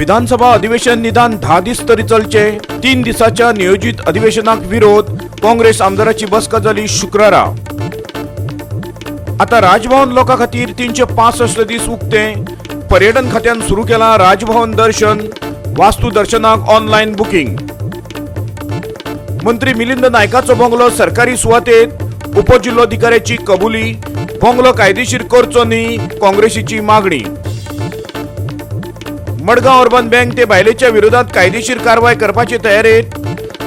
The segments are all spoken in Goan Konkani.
विधानसभा अधिवेशन निदान 10 दीस तरी चलचे. 3 दिसाच्या नियोजित अधिवेशनाक विरोध. काँग्रेस आमदाराची बसका जाली शुक्रारा. आता राजभवन लोकां खातीर 365 दीस उक्ते. पर्यटन खात्यान सुरू केलां राजभवन दर्शन. वास्तू दर्शनाक ऑनलायन बुकींग. मंत्री मिलिंद नायकाचो बंगलो सरकारी सुवातेत. उपजिल्होधिकाऱ्याची कबुली. बंगलो कायदेशीर करचो न्ही, काँग्रेसीची मागणी. मडगांव अर्बन बँक ते बायलेच्या विरोधात कायदेशीर कारवाय करपाचे तयारेत,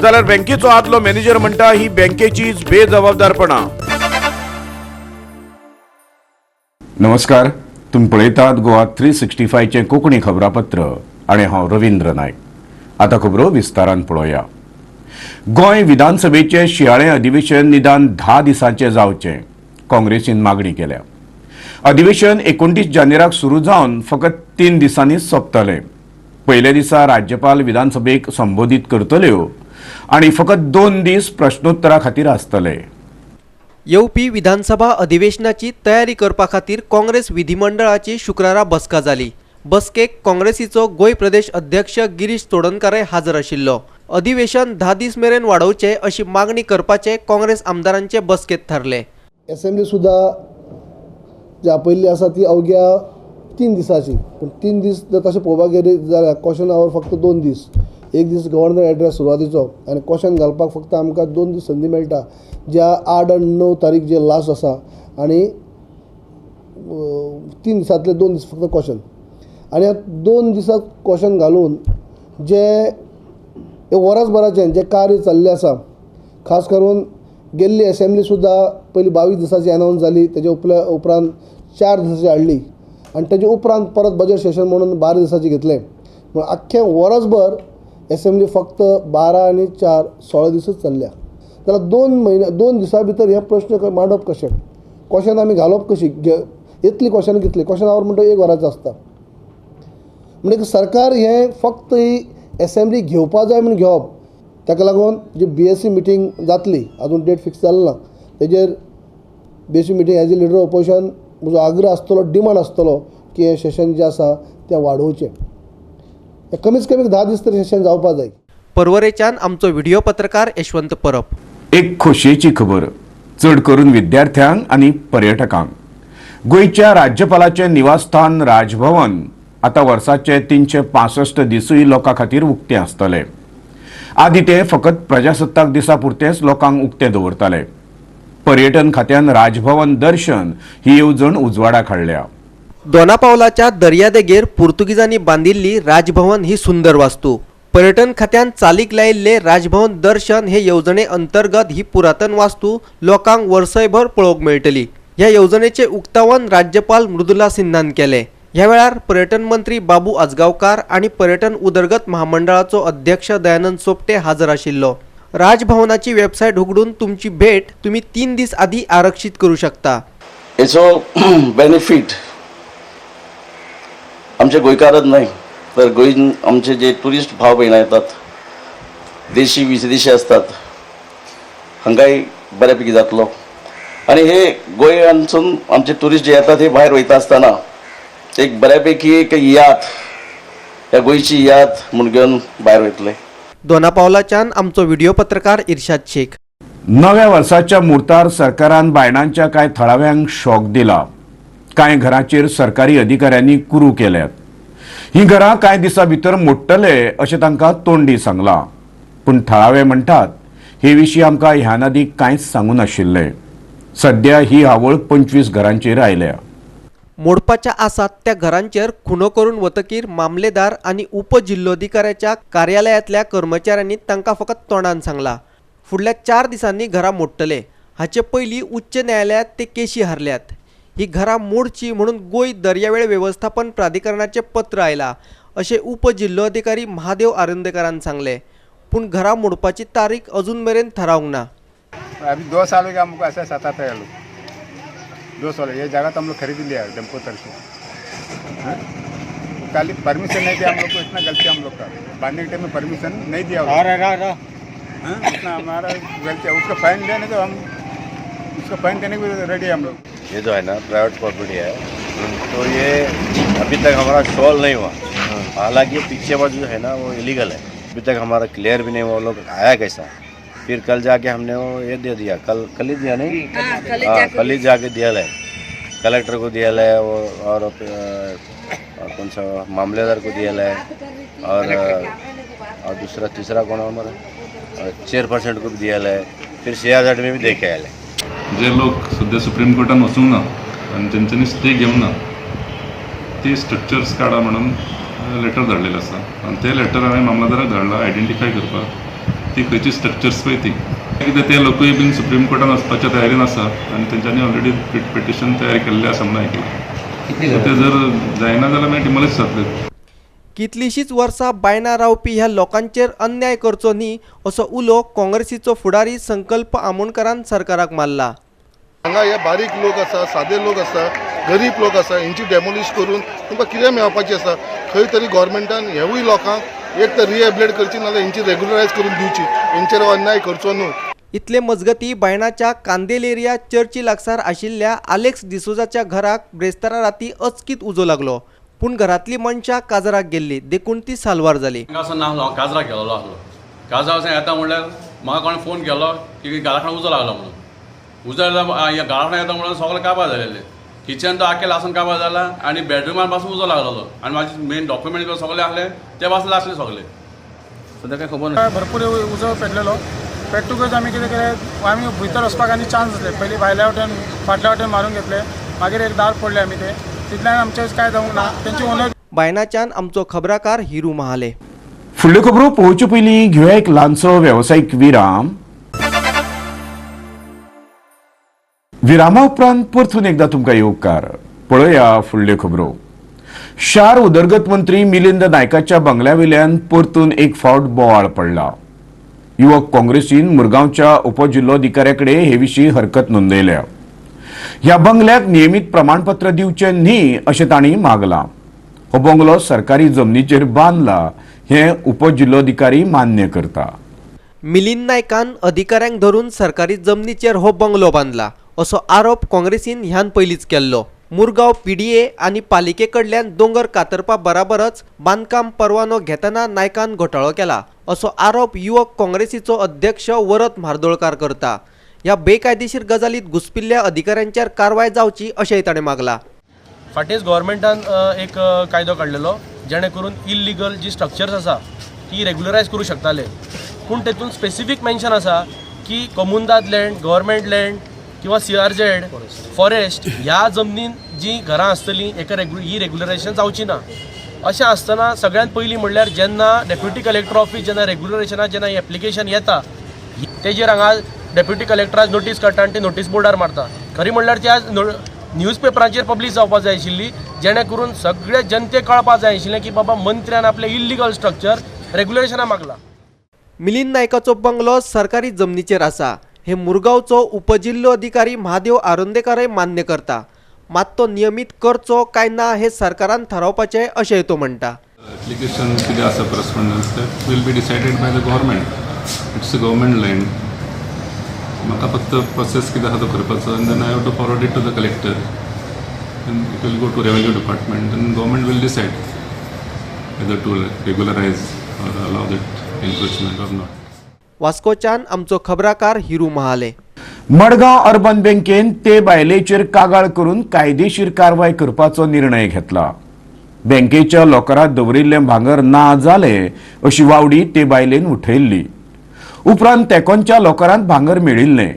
जाल्यार बँकेचो आदलो मॅनेजर म्हणटा ही बँकेचीच बेजबाबदारपणा. नमस्कार, तुमी पळयतात गोवा 365चें कोंकणी खबरापत्र आनी हांव रवींद्र नायक. आतां खबरो विस्तारान पळोवया. गोंय विधानसभेचें शियाळें अधिवेशन निदान 10 दिसांचें जावचें, काँग्रेसीन मागणी केल्या. अधिवेशन 29 जानेराक सुरू जावन फकत 3 दिसांनी सोंपतलें. पयल्या दिसा राज्यपाल विधानसभेक संबोधीत करतल्यो आनी फकत 2 दीस प्रश्नोत्तरा खातीर आसतले. येवपी विधानसभा अधिवेशनाची तयारी करपा खातीर काँग्रेस विधिमंडळाची शुक्रारा बसका जाली. बसकेक काँग्रेसीचो गोंय प्रदेश अध्यक्ष गिरीश चोडणकारय हाजर आशिल्लो. अधिवेशन 10 दीस मेरेन वाडोवचें अशी मागणी करपाचे काँग्रेस आमदारांचे बसकेत थारले. एसेंब्ली सुद्दां जी आपयल्ली आसा ती अवघ्या 3 दिसांची, पूण 3 दीस जर तशें पळोवपाक गेले जाल्यार क्वेश्चन our फक्त 2 दीस. एक दीस गव्हर्नर एड्रेस सुरवातीचो आनी क्वेश्चन घालपाक फक्त आमकां 2 दीस संदी मेळटा, ज्या 8 आनी 9 तारीख जे लास्ट आसा आनी 3 दिसांतले 2 दीस फक्त क्वेश्चन. आनी ह्या 2 दिसांत क्वेश्चन घालून जे वरसभराचें जें कार्य चल्लें आसा, खास करून गेल्ली एसेंब्ली सुद्दां पयलीं 22 दिसांची अनावन्स जाली, तेजे उपरांत 4 दिसांची हाडली आनी तेजे उपरांत परत बजट सेशन म्हणून 12 दिसांची घेतलें. पूण आख्खें वरसभर एसेंब्ली फक्त 12 आनी 4 16 दिसूच चल्ल्या. जाल्यार 2 म्हयने 2 दिसां भितर हे प्रश्न मांडप कशें, क्वेश्चन आमी घालप कशी, येतली क्वेश्चन कितली, क्वेश्चन our म्हणटा 1 वराचो आसता. म्हणटकीर सरकार हें फक्त ही एसेंब्ली घेवपा जाय म्हूण घेवप. ताका लागून जी बीएससी मिटींग जातली, अजून डेट फिक्स जाली ना, तेजेर BSc meeting as a leader of opposition म्हजो आग्रह आसतलो, डिमांड आसतलो की हें सेशन जें आसा तें वाडोवचें. कमीत कमी 10 दीस तरी सेशन जावपा जाय. पर्वरेच्यान आमचो व्हिडिओ पत्रकार यशवंत परब. एक खोशयेची खबर चड करून विद्यार्थ्यांक आनी पर्यटकांक. गोंयच्या राज्यपालाचें निवासस्थान राजभवन आतां वर्साचे 365 दिसूय लोकां खातीर उक्तें आसतलें. आदी ते फकत प्रजासत्ताक दिसा पुरतेंच लोकांक उक्तें दवरताले. पर्यटन खात्यान राजभवन दर्शन ही येवजण उजवाडाक हाडल्या. दोनापावलाच्या दर्यादेगेर पुर्तुगीजांनी बांदिल्ली राजभवन ही सुंदर वास्तू. पर्यटन खात्यान चालीक लायिल्ले राजभवन दर्शन हे येवजणे अंतर्गत ही पुरातन वास्तू लोकांक वर्सयभर पळोवंक मेळटली. ह्या येवजणेचें उक्तावण राज्यपाल मृदुला सिन्हान केलें. ह्या वेळार पर्यटन मंत्री बाबू आजगांवकार आनी पर्यटन उदरगत महामंडळाचो अध्यक्ष दयानंद सोपटे हाजर आशिल्लो. राजभवनाची वेबसायट उगडून तुमची भेट तुम्ही 3 दीस आदी आरक्षित करू शकता. हेचो बेनिफीट आमचे गोंयकारच न्हय तर गोंयन आमचे जे ट्युरिस्ट भाव भयणां येतात, देशी विदेशी आसतात, हांकांय बऱ्यापैकी जातलो. आनी हे गोंयांसून आमचे ट्युरिस्ट जे येतात हे भायर वयता आसतना एक बऱ्यापैकी एक याद, ह्या गोंयची याद म्हूण घेवन भायर वयतले. दोनापावलाच्यान आमचो व्हिडिओ पत्रकार इर्शाद शेख. नव्या वर्साच्या मुर्तार सरकारान बायणांच्या कांय थळाव्यांक शॉक दिला. कांय घरांचेर सरकारी अधिकाऱ्यांनी कुरू केल्यात. ही घरां कांय दिसां भितर मोडटले अशें तांकां तोंडी सांगलां. पूण थळावे म्हणटात हे विशीं आमकां ह्यान आदीं कांयच सांगू नाशिल्लें. सद्या ही हावळ 25 घरांचेर आयल्या. मोडपाच्या आसात त्या घरांचेर खुणो करून वतकीर मामलेदार आनी उपजिल्लोधिकाऱ्याच्या कार्यालयांतल्या कर्मचाऱ्यांनी तांकां फकत तोंडान सांगला फुडल्या 4 दिसांनी घरां मोडटले. हाचे पयलीं उच्च न्यायालयांत ते केशी हारल्यात. ही घरां मोडची म्हणून गोंय दर्यावेळ वेवस्थापन प्राधिकरणाचें पत्र आयलां अशें उपजिल्लोधिकारी महादेव आरोंदेकारान सांगलें. पूण घरां मोडपाची तारीख अजून मेरेन थारावंक ना. अभी 2 साल हो गया हमको ऐसा सताता है लोग. 2 साल ये जगह तो हम लोग खरीद लिया है डंपोतर से. खाली परमिशन नहीं दिया हम लोग को. इतना गलती हम लोग का, बांधने के टाइम में परमिशन नहीं दिया. उतना हमारा गलती है. उसका फाइन देने तो हम उसका फाइन देने को भी रेडी है हम लोग. ये जो है ना प्राइवेट प्रॉपर्टी है. तो ये अभी तक हमारा सॉल्व नहीं हुआ। हालांकि पीछे बाजू जो है ना वो इलीगल है, अभी तक हमारा क्लियर भी नहीं हुआ वो लोग आया कैसा। फिर कल जाके हमने वो ये दे दिया, कल कल ही दिया नहीं, हाँ कल ही जाके दिया है, कलेक्टर को दिया है वो, और कौन सा मामलेदार को दिया है, और दूसरा तीसरा कौन है हमारा चेयरपर्सन को भी दिया है, फिर CRZ में भी दे के आया है। जे लोक सद्या सुप्रीम कोर्टान वचूंक ना आनी तेंच्यांनी स्टे घेवंक ना ती स्ट्रक्चर्स काडा म्हणून लेटर धाडलेलें आसा आनी तें लेटर हांवें मामलेदाराक धाडलां आयडेंटिफाय करपाक ती खंयची स्ट्रक्चर्स पळय ती. कित्याक ते लोकूय बीन सुप्रीम कोर्टान वचपाच्या तयारीन आसा आनी तेंच्यांनी ऑलरेडी पिटिशन तयार केल्लें आसा म्हणून आयकलां. ते जर जायना जाल्यार मागीर डिमोलिश जातले. कितलींशींच वर्सां बायणा रावपी ह्या लोकांचेर अन्याय करचो न्ही असो उलो काँग्रेसीचो फुडारी संकल्प आमोणकारान सरकाराक मारला. हांगा हे बारीक लोक आसा, सादे लोक आसा, गरीब लोक आसा, हेंची डेमोलिश करून तुमकां कितें मेळपाचें आसा? खंय तरी गव्हर्मेंटान हेवूय लोकांक एक तर रिहेबिलेट करची, नाजाल्यार हेंची रेगुलरायज करून दिवची, हेंचेर अन्याय करचो न्हू. इतले मजगती बायणाच्या कांदेलेरिया चर्ची लागसार आशिल्ल्या आलेक्स डिसोजाच्या घराक ब्रेस्तारा राती अचकीत उजो लागलो, पूण घरांतली मनशां काजराक गेल्ली देखून ती साल्वार जाली. हांगासर ना आसलो, हांव काजराक गेल्लो आसलो. काजरा वचून येता म्हणल्यार म्हाका कोणें फोन केलो की घरा उजो लागलो म्हणून. उजो घरा येता म्हणून सगळें काबार जालेलें, किचन तो आख्खें लासून काबार जाला आनी बेडरुमान पासून उजो लागलेलो आनी म्हाजे मेन डॉक्युमेंट सगळे आसले ते पासून लासले सगळे. सद्या कांय खबर ना. भरपूर उजो पेटलेलो, पेट्टकूच आमी कितें केलें, आमी भितर वचपाक आनी चान्स आसले. पयलीं भायल्या वटेन फाटल्या वटेन मारून घेतले, मागीर एक दार फोडलें आमी, ते तितल्यान आमचें कांय जावंक ना. तेंची ओनर. बायणाच्यान आमचो खबराकार हिरू महाले. फुडल्यो खबरो पळोवचे पयलीं घेवया एक ल्हानसो वेवसायीक विराम. विरामा उपरांत परतून एकदा तुमकां येवकार. पळया फुडल्यो खबरो. शार उदरगत मंत्री मिलिंद नायकाच्या बंगल्यावेल्यान परतून एक फावट बोवाळ पडला. युवक काँग्रेसीन मुरगांवच्या उपजिल्लोधिकाऱ्या कडेन हे विशीं हरकत नोंदयल्या. ह्या बंगल्याक नियमीत प्रमाणपत्र दिवचें न्ही अशें तांणी मागलां. हो बंगलो सरकारी जमनीचेर बांदला हें उपजिल्लोधिकारी मान्य करता. मिलिंद नायकान अधिकाऱ्यांक धरून सरकारी जमनीचेर हो बंगलो बांदला असो आरोप काँग्रेसीन ह्यान पयलींच केल्लो. मुरगांव PDA आनी पालिके कडल्यान दोंगर कातरपा बराबरच बांदकाम परवानो घेतना नायकान घोटाळो केला असो आरोप युवक काँग्रेसीचो अध्यक्ष वरद म्हार्दोळकार करता. ह्या बेकायदेशीर गजालीत घुसपिल्ल्या अधिकाऱ्यांचेर कारवाय जावची अशेंय ताणें मागला. फाटींच गव्हर्मेंटान एक कायदो काडलेलो जेणे करून इल्लिगल जी स्ट्रक्चर्स आसा ती रेगुलरायज करूं शकताले, पूण तेतून स्पेसिफीक मेन्शन आसा की कोमुनदाद लँड, गव्हर्मेंट लँड किंवा CRZ, forest ह्या जमनीन जी घरां आसतलीं हेका ही रेगुलरायजेशन जावची ना. अशें आसतना सगळ्यांत पयलीं म्हणल्यार जेन्ना डेप्युटी कलेक्टर ऑफिस जेन्ना रेगुलरायजेशना जेन्ना एप्लिकेशन येता तेजेर हांगा डेप्युटी कलेक्टर नोटीस काडटा आनी ती नोटीस बोर्डार मारता. खरी म्हणल्यार ती आज न्यूज पेपरांचेर पब्लीश जावपाक जाय आशिल्ली, जेणे करून सगळे जनतेक कळपाक जाय आशिल्लें की बाबा मंत्र्यान आपलें इल्लिगल स्ट्रक्चर रेगुलरेशना मागला. मिलिंद नायकाचो बंगलो सरकारी जमनीचेर आसा हे मुरगांवचो उपजिल्लो अधिकारी महादेव आरोंदेकारय मान्य करता, मात तो नियमीत करचो काय ना हे सरकारान थारावपाचें अशेंय तो म्हणटा. एप्लिकेशन कितें आसा correspondence that will be decided by the government. It's a government land. म्हाका फक्त प्रोसेस कितें आसा तो करपाचो आनी then I have to forward it to the collector and it will go to revenue department and government will decide whether to regularise or allow that encroachment or not. वास्कोच्यान आमचो खबराकार हिरू महाले. मडगांव अर्बन बँकेन ते बायलेचेर कागाळ करून कायदेशीर कारवाय करपाचो निर्णय घेतला. बँकेच्या लॉकरात दवरिल्लें भांगर ना जालें अशी वावडी ते बायलेन उठयल्ली. उपरांत तेकोनच्या लॉकरांत भांगर मेळिल्लें.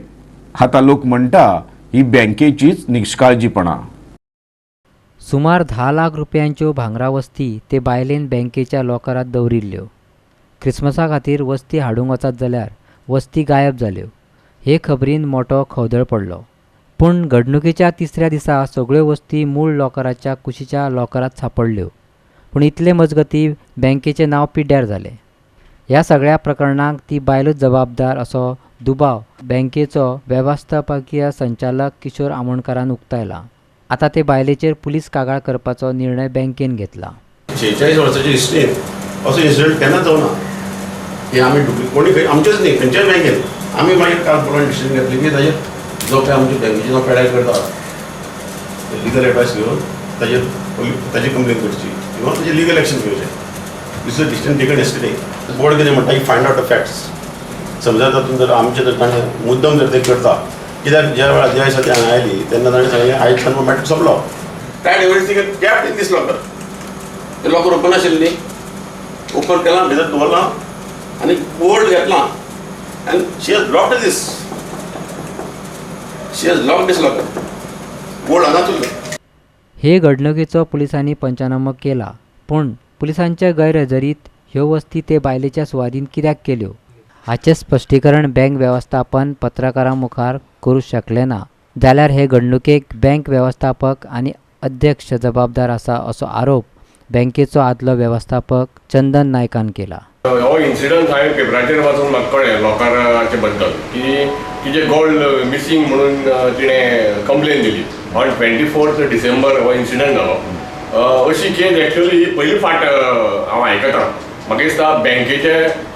आतां लोक म्हणटा ही बँकेचीच निष्काळजीपणा. सुमार 10 लाख रुपयांच्यो भांगरा वस्ती ते बायलेन बँकेच्या लॉकरात दवरिल्ल्यो. क्रिसमसा खातीर वस्ती हाडूंक वचत जाल्यार वस्ती गायब जाल्यो. हे खबरीन मोटो खवदळ पडलो. पूण घडणुकेच्या तिसऱ्या दिसा सगळ्यो वस्ती मूळ लॉकराच्या कुशीच्या लॉकरात सापडल्यो. पूण इतले मजगती बँकेचें नांव पिड्ड्यार जालें. ह्या सगळ्या प्रकरणाक ती बायलूच जबाबदार असो दुबाव बँकेचो वेवस्थापकीय संचालक किशोर आमोणकारान उक्तायला. आतां ते बायलेचेर पुलीस कागाळ करपाचो निर्णय बँकेन घेतला. 46 वर्साचे हिस्ट्रींत असो इन्सिडंट केन्नाच जावना की आमी कोणी खंय आमचेच न्ही खंयच्याय बँकेन आमी मागीर काल पळोवन डिसिजन घेतली की ताजेर जो काय आमच्या बँकेचे जो पेडाय करता लिगल एडवायस घेवन ताजेर ताजी कंप्लेन करची किंवा ताजेर लिगल एक्शन घेवचें. This is decision taken yesterday. Board कितें म्हणटा की फायंड आवट the facts. समजा तातूंत जर आमचें जर ताणें मुद्दम जर ते करता कित्याक ज्या वेळार ज्या दिसा ती हांगा आयली तेन्ना ताणें सांगलें आयज सावन मॅटर सोंपलो. Tied everything kept in this locker. ते लॉकर ओपन आशिल्लें न्ही, ओपन केलां, भितर दवरलां आनी गोल्ड घेतलां आनी she has locked this, she has lock this locker, gold हांगाच उरलें. हे घडणुकेचो पुलिसांनी पंचनामो केला, पूण पुलिसांच्या गैरहजेरीत ह्यो वस्ती ते बायलेच्या सुवादीन कित्याक केल्यो हाचें स्पश्टीकरण बँक वेवस्थापन पत्रकारां मुखार करूं शकलें ना. जाल्यार हे घडणुकेक बँक वेवस्थापक आनी अध्यक्ष जबाबदार आसा असो आरोप बँकेचो आदलो वेवस्थापक चंदन नायकान केला. हो इन्सिडंट हांवें पेपराचेर वाचून म्हाका कळ्ळें लॉकराचे बद्दल की तिजें गोल्ड मिसींग म्हणून तिणें कंप्लेन दिली. ऑन 24 डिसेंबर हो इन्सिडंट जालो. अशी केस एक्चुअली पयली फावट हांव आयकतां. म्हाका दिसता बँकेचे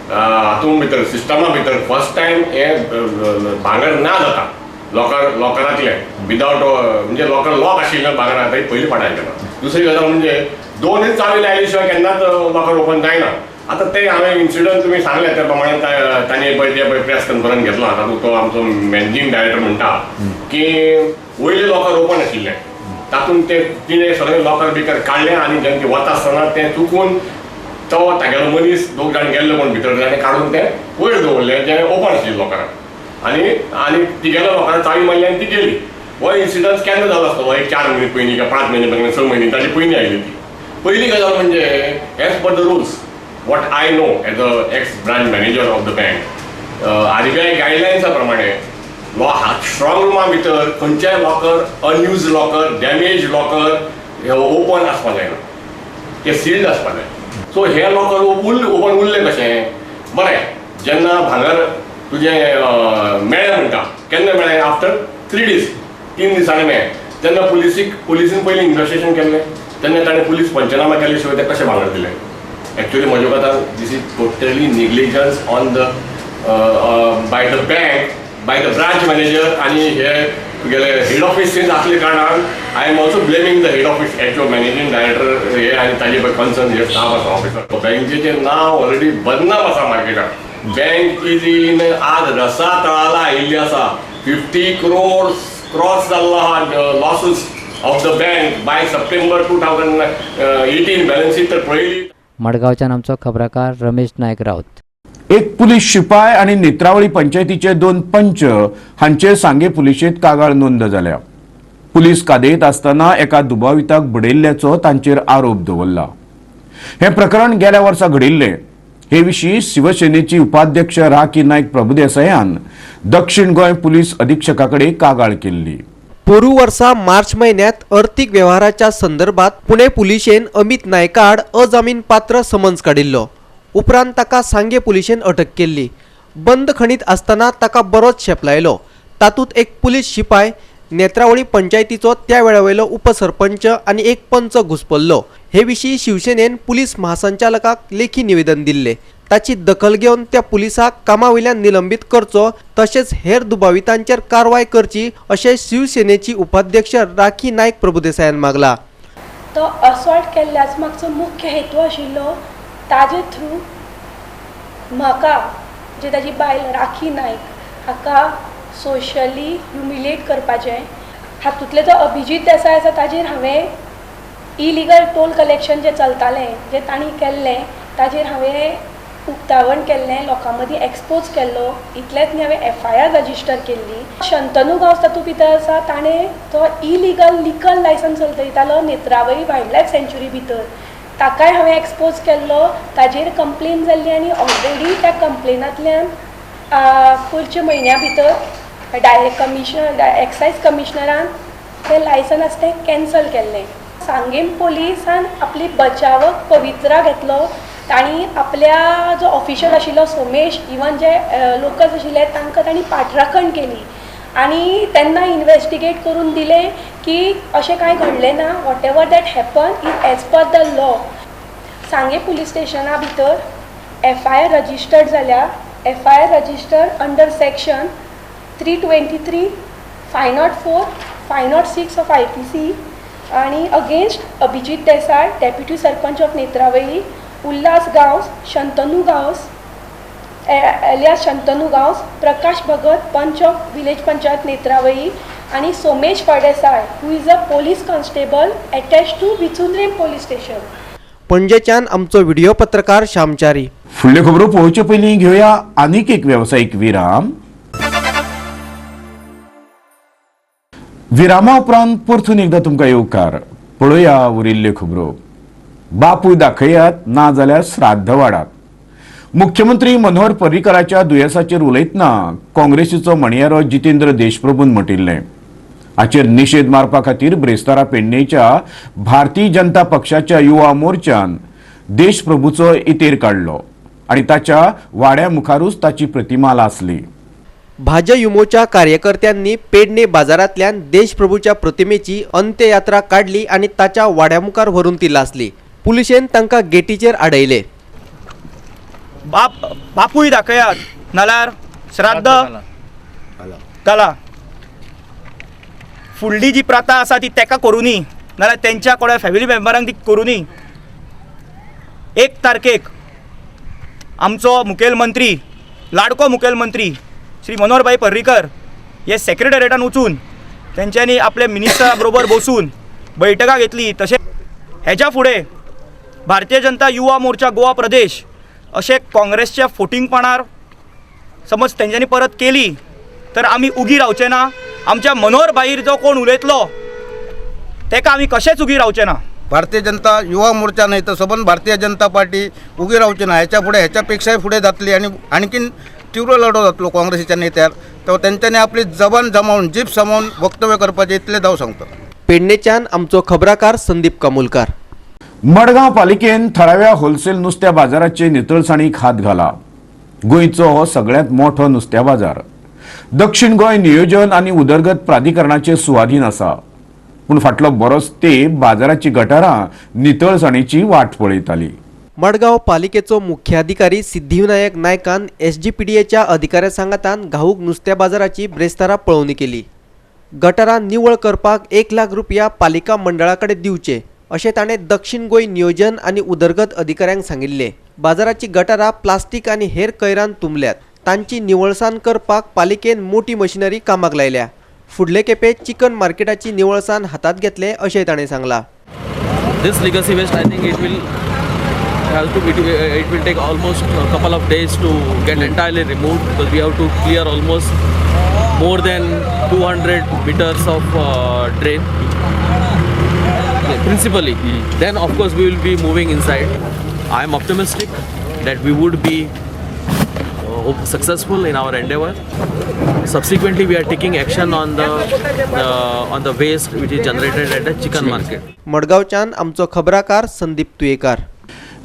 हातूंत भितर सिस्टमा भितर फर्स्ट टायम हें भांगर ना जाता लॉकर लॉकरांतलें विदावट म्हणजे लॉकर लॉक आशिल्लें भांगर आतां ही पयली फावट आयकता. दुसरी गजाल म्हणजे दोनूय चावी लायले शिवाय केन्नाच लॉकर ओपन जायना. आतां ते हांवें इन्सिडंट तुमी सांगलें त्या प्रमाणे तांणी पळय ते पळय प्रेस कॉन्फरन्स घेतला. तातूंत तो आमचो मॅनेजींग डायरेक्टर म्हणटा की वयलें लॉकर ओपन आशिल्लें, तातूंत ते तिणें सगळें लॉकर बिकर काडलें आनी जेन्ना ती वता आसतना तें चुकून तो तागेलो मनीस दोग जाण गेल्ले कोण भितर ताणें काडून तें वयर दवरलें जें ओपन आशिल्लें लॉकराक आनी आनी तिगेल्या लॉकराक चावी मारली आनी ती गेली. हो इन्सिडंट केन्ना जालो आसतलो, एक 4 म्हयने पयलीं किंवा 5 म्हयने पयलीं 6 म्हयने ताजे पयलीं आयली ती. पयली गजाल म्हणजे as per the rules what I know as a ex branch manager of the bank, RBI गायडलायन्सा प्रमाणे स्ट्रॉंग रुमा भितर खंयच्याय locker unused locker damage locker हे ओपन आसपाक जायना, ते सिल्ड आसपाक जाय. सो हे लॉकर ओपन उरलें कशें? बरें, जेन्ना भांगर तुजें मेळ्ळें म्हणटा, केन्ना मेळ्ळें? आफ्टर 3 days, 3 दिसांनी मेळ्ळें. तेन्ना पुलिसीन पयलीं इन्वेस्टिगेशन केल्लें, तेन्ना ताणें पुलीस पंचनामा केले शिवाय ते कशें भांगर दिलें? एक्चुअली म्हज्या कोतान this is totally negligence on the by the bank, by the branch manager आनी हे तुगेले हेड ऑफिसीन आसले कारणान I am also blaming the head office actual managing director हे आनी ताजे पळय कन्सर्न हे स्टाफ आसा ऑफिसर. बँकेचें नांव ऑलरेडी बदनाम आसा मार्केटात. बँक is in आज रसा तळाला आयिल्ली आसा. 50 crores cross जाल्लो आहा losses of the bank by September 2018 balance sheet तर पळयली. मडगांवच्यान आमचो खबराकार रमेश नायक राऊत. एक पुलीस शिपाय आनी नेत्रावळी पंचायतीचे 2 पंच हांचे सांगे पुलिशेंत कागाळ नोंद जाल्या. पुलीस कादयेंत आसतना एका दुबाविताक बडयल्ल्याचो तांचेर आरोप दवरला. हें प्रकरण गेल्या वर्सा घडिल्लें. हे विशीं शिवसेनेची उपाध्यक्ष राखी नायक प्रभुदेसायान दक्षिण गोंय पुलीस अधीक्षका कडेन कागाळ केल्ली. पोरू वर्सा मार्च म्हयन्यांत अर्थीक वेव्हाराच्या संदर्भात पुणे पुलिशेन अमित नायकाड अजामीनपात्र समन्स काडिल्लो. उपरांत ताका सांगे पुलिशेन अटक केल्ली. बंदखणीत आसतना ताका बरोच शेपलायलो. तातूंत एक पुलीस शिपाय, नेत्रावळी पंचायतीचो त्या वेळावयलो उपसरपंच आनी एक पंच घुसपल्लो. हे विशीं शिवसेनेन पुलीस महासंचालकाक लेखी निवेदन दिल्लें. ताची दखल घेवन त्या पुलिसाक कामा वयल्यान निलंबीत करचो तशेंच हेर दुबावितांचेर कारवाय करची अशें शिवसेनेची उपाध्यक्ष राखी नायक प्रभुदेसायान मागला. तो असॉल्ट केल्ल्याचो मागचो मुख्य हेतू आशिल्लो ताजे थ्रू म्हाका जे ताजी बायल राखी नायक हाका सोशली ह्युमिलेट करपाचें. हातूंतले जो अभिजीत देसाय आसा ताजेर हांवें इलिगल टोल कलेक्शन जें चलतालें जें तांणी केल्लें ताजेर हांवें उक्तावण केल्लें, लोकां मदीं एक्सपोज केल्लो. इतलेंच न्ही, हांवें एफआयआर रजिस्टर केल्ली. शंतनू गांवस तातूंत भितर आसा, ताणें तो इलिगल लिकर लायसन्स चलयतालो नेत्रावळी वायल्ड लायफ सँच्युरी भितर, ताकाय हांवें एक्सपोज केल्लो. ताजेर कंप्लेन जाल्ली आनी ऑलरेडी त्या कंप्लेनांतल्यान पुरच्या म्हयन्या भितर कमिशनर एक्सायज कमिशनरान तें लायसन आसा तें कॅन्सल केल्लें. सांगेम पुलिसान आपली बचावक पवित्रा घेतलो. तांणी आपल्या जो ऑफिशल आशिल्लो सोमेश, इवन जे लोकल्स आशिल्ले तांकां तांणी पाठराखण केली आनी तेन्ना इन्वेस्टिगेट करून दिलें की अशें कांय घडलें ना, whatever that happen is as per the law. Sanguem police स्टेशना भितर एफआयआर रजिस्टर्ड जाल्या. FIR registered under section 323, 504, 506 of IPC आनी against Abhijit Desai deputy sarpanch of Netravali, Ulhas Gawas, Shantanu Gawas alias Shantanu Gawas, Prakash Bhagat panch of village panchayat Netravali आनी Somesh Phaldesai who is a police constable attach to Bicundrim police station. पणजेच्यान आमचो व्हिडिओ पत्रकार श्यामचारी. फुडल्यो खबरो पळोवचे पयलीं घेवया आनीक एक वेवसायीक विराम. विरामा उपरांत परतून एकदां तुमकां येवकार. पळोवया उरिल्ल्यो खबरो. बापूय दाखयात ना जाल्यार श्राद्ध वाडात. मुख्यमंत्री मनोहर पर्रीकराच्या दुयेंसाचेर उलयतना काँग्रेसीचो म्हणयारो जितेंद्र देशप्रभून म्हटिल्लें. हाचेर निशेध मारपा खातीर ब्रेस्तारा पेडणेच्या भारतीय जनता पक्षाच्या युवा मोर्चान देशप्रभूचो इतेर काडलो आनी ताच्या वाड्या मुखारूच ताची प्रतिमा लासली. भाजप युमोच्या कार्यकर्त्यांनी पेडणे बाजारांतल्यान देशप्रभूच्या प्रतिमेची अंत्ययात्रा काडली आनी ताच्या वाड्या मुखार व्हरून ती लासली. पुलिशेन तांकां गेटीचेर आडयले. बापूय दाखयात नाल्यार श्राद्ध घाला. फुडली जी प्रथा आसा ती तेका करुनी नाल्यार तेंच्या कोणा फॅमिली मेंबरांक ती करुनी. 1 तारखेक आमचो मुखेलमंत्री, लाडको मुखेलमंत्री श्री मनोहरभाई पर्रीकर हे सेक्रेटरीएटान वचून तेंच्यांनी आपले मिनिस्टरा बरोबर बसून बैठकां घेतली. तशें हेज्या फुडें भारतीय जनता युवा मोर्चा गोवा प्रदेश अशें काँग्रेसच्या फोटिंगपणार समज तेंच्यांनी परत केली तर आमी उगी रावचे ना. आमच्या मनोहर भाईर जो कोण उलयतलो तेका आमी कशेंच उगी रावचे ना. भारतीय जनता युवा मोर्चा नाही तर सबंध भारतीय जनता पार्टी उगी रावची ना. ह्याच्या फुडें ह्याच्यापेक्षाही फुडें जातली आनी आणखीन तीव्र लढो जातलो काँग्रेसीच्या नेत्यार. तर तेंच्यांनी आपली जबान जमावन जीप समावन वक्तव्य करपाचें इतलें हांव सांगता. पेडणेच्यान आमचो खबराकार संदीप कामुलकार. मडगांव पालिकेन थळाव्या होलसेल नुस्त्या बाजाराचे नितळसाणीक हात घाला. गोंयचो हो सगळ्यांत मोठो नुस्त्या बाजार दक्षिण गोंय नियोजन आनी उदरगत प्राधिकरणाचे सुवादीन आसा. पूण फाटलो बरोच तेंप बाजाराची गटारां नितळसाणीची वाट पळयताली. मडगांव पालिकेचो मुख्याधिकारी सिद्धिविनायक नायकान एसजीपीडीएच्या अधिकाऱ्या सांगातान घाऊक नुस्त्या बाजाराची ब्रेस्तारा पळोवणी केली. गटारां निवळ करपाक 1 लाख रुपया पालिका मंडळा कडेन दिवचे अशें ताणें दक्षिण गोंय नियोजन आनी उदरगत अधिकाऱ्यांक सांगिल्लें. बाजाराची गटारां प्लास्टीक आनी हेर कैरान तुंबल्यात. तांची निवळसाण करपाक पालिकेन मोठी मशिनरी कामाक लायल्या. फुडले खेपे चिकन मार्केटाची निवळसाण हातांत घेतले अशें ताणें सांगलां. This legacy waste, I think it will have to it will take almost a couple of days to get entirely removed because we have to clear almost more than 200 meters of drain principally. Then of course we will be moving inside. I am optimistic that we would be successful in our endeavor. Subsequently we are taking action on the waste which is generated at the chicken market. मडगांवच्यान आमचो खबराकार संदीप तुयेकार.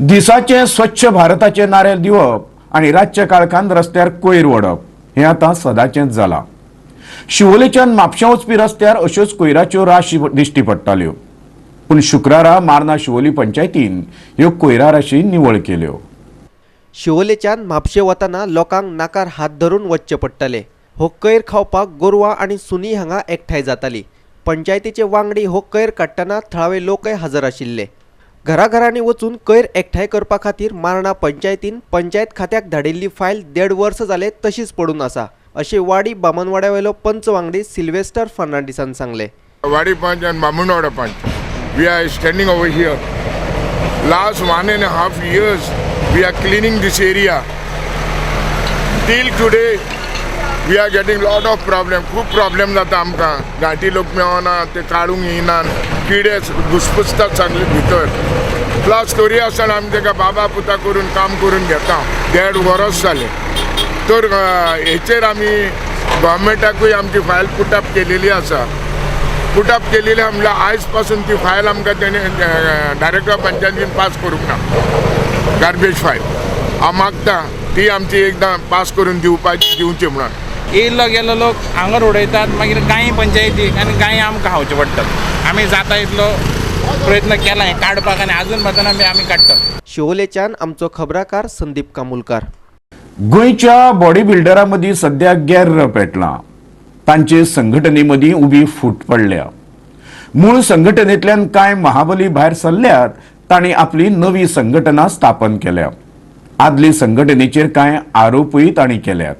दिसाचे स्वच्छ भारताचे नारे दिवप आनी रातच्या काळखान रस्त्यार कोयर वडप हें आतां सदांचेंच जालां. शिवोलेच्यान म्हापशा वचपी रस्त्यार अश्योच कोयराच्यो राशी दिश्टी पडटाल्यो. पूण शुक्रारा मार्ना शिवोली पंचायतीन ह्यो कोयरा राशी निवळ केल्यो. शिवोलेच्यान म्हापशे वतना लोकांक नाकार हात धरून वचचें पडटलें. हो कैर खावपाक गोरवां आनी सुनी हांगा एकठांय जाताली. पंचायतीचे वांगडी हो कैर काडटना थळावे लोकय हजर आशिल्ले. घराघरांनी वचून कैर एकठांय करपा खातीर मार्ना पंचायतीन पंचायत खात्याक धाडिल्ली फायल 1.5 वर्स जाले तशीच पडून आसा अशें वाडी बामनवाड्यावेलो पंच वांगडी सिल्वेस्टर फर्नांडीसान सांगलें. वाडी पंच आनी Bamanwada panch we are standing over here. Last 1.5 years we are cleaning this area. Till today we are getting lot of problem. खूब प्रॉब्लेम जाता आमकां. घांटी लोक मेळना, ते काडूंक येयना, किडे घुसपुसतात सगळे भितर. प्लस तरी आसतना आमी तेका बाबा पुता करून काम करून घेता. 1.5 वर्स जालें. तर हेचेर आमी गव्हर्मेंटाकूय आमची फायल पुटअप केलेली आसा. पुटअप केलेली म्हणल्यार आयज पासून ती फायल आमकां तेणें डायरेक्टर पंचायतीन पास करूंक ना. गार्बेज फायल हांव मागता ती आमची एकदां पास करून दिवची म्हणून. येयल्लो गेल्लो लोक हांगर उडयतात, मागीर गायी पंचायतीक आनी गायी आमकां खावच्यो पडटात. आमी जाता इतलो प्रयत्न केला काडपाक आनी आजून पासून आमी काडटात. शिवोलेच्यान आमचो खबराकार संदीप कामुलकार. गोंयच्या बॉडी बिल्डरां मदीं सद्या गेर्र पेटलां. तांचे संघटने मदीं उबी फूट पडल्या. मूळ संघटनेंतल्यान कांय महाबली भायर सरल्यात, तांणी आपली नवी संघटना स्थापन केल्या. आदली संघटनेचेर कांय आरोपूय तांणी केल्यात.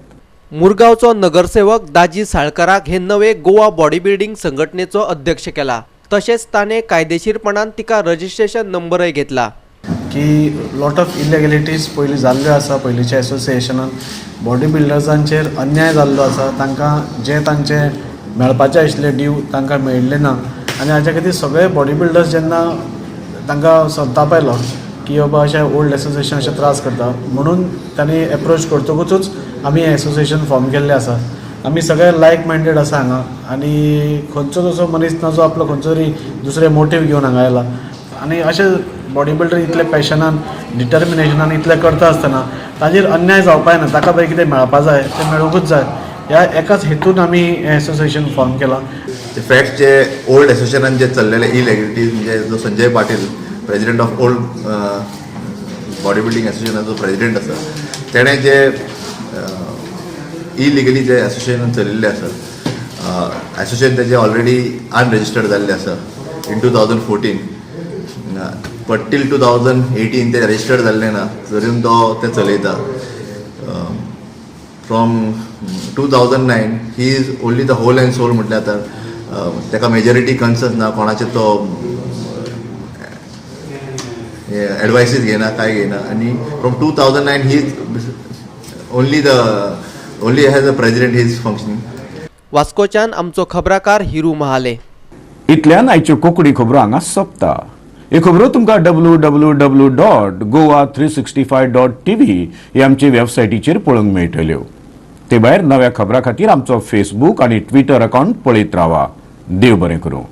मुरगांवचो नगरसेवक दाजी साळकराक हे नवे गोवा बॉडी बिल्डिंग संघटनेचो अध्यक्ष केला. तशेंच ताणें कायदेशीरपणान तिका रजिस्ट्रेशन नंबरय घेतला. की लॉट ऑफ इलिगॅलिटीज पयलीं जाल्ल्यो आसा. पयलींच्या एसोसिएशनान बॉडी बिल्डर्सांचेर अन्याय जाल्लो आसा. तांकां जे तांचे मेळपाचें आशिल्लें ड्यू तांकां मेळिल्लें ना आनी हाच्या खातीर सगळे बॉडी बिल्डर्स जेन्ना तांकां संताप आयलो की बाबा अशें ओल्ड एसोसिएशन अशें त्रास करता म्हणून तांणी एप्रोच करतकूच आमी हें एसोसिएशन फॉर्म केल्लें आसा. आमी सगळे लायक मायंडेड आसा हांगा आनी खंयचोच असो मनीस ना जो आपलो खंयचो तरी दुसरे मोटीव घेवन हांगा आयला. आनी अशें बॉडी बिल्डर इतले पॅशनान डिटर्मिनेशनान इतलें करता आसतना ताजेर अन्याय जावपाक जायना. ताका पळय कितें मेळपा जाय तें मेळुंकूच जाय ह्या एकाच हेतून आमी हें एसोसिएशन फॉर्म केलां. फॅक्ट्स जे ओल्ड एसोसिएशनान जे चल्लेले इलिगॅलिटीज, म्हणजे जो Sanjay Patil president of old body building एसोसिएशनाचो president आसा, तेणें जे इलिगली जे एसोसिएशन चलिल्लें आसा, एसोसिएशन तेजें ऑलरेडी अनरेजिस्टर्ड जाल्लें आसा इन 2014, बट टील 2018 ते रजिस्टर्ड जाल्लें ना, तरीन तो तें चलयता. From 2009 he is only the whole and sole, म्हटल्यार आतां ताका मेजॉरिटी कन्सर्न ना, कोणाचे तो एडवायसीस घेयना, कांय घेयना. आनी from 2009 he is only the only as a president he is functioning. वास्कोच्यान आमचो खबराकार हिरू महाले. इतल्यान आयच्यो कोंकणी खबरो हांगा सोंपता. ह्यो खबरो तुमकां www.goa365.tv ही आमचे वेबसायटीचेर पळोवंक मेळटल्यो. ते भायर नव्या खबरां खातीर आमचो फेसबूक आनी ट्विटर अकावंट पळयत रावा. देव बरें करूं.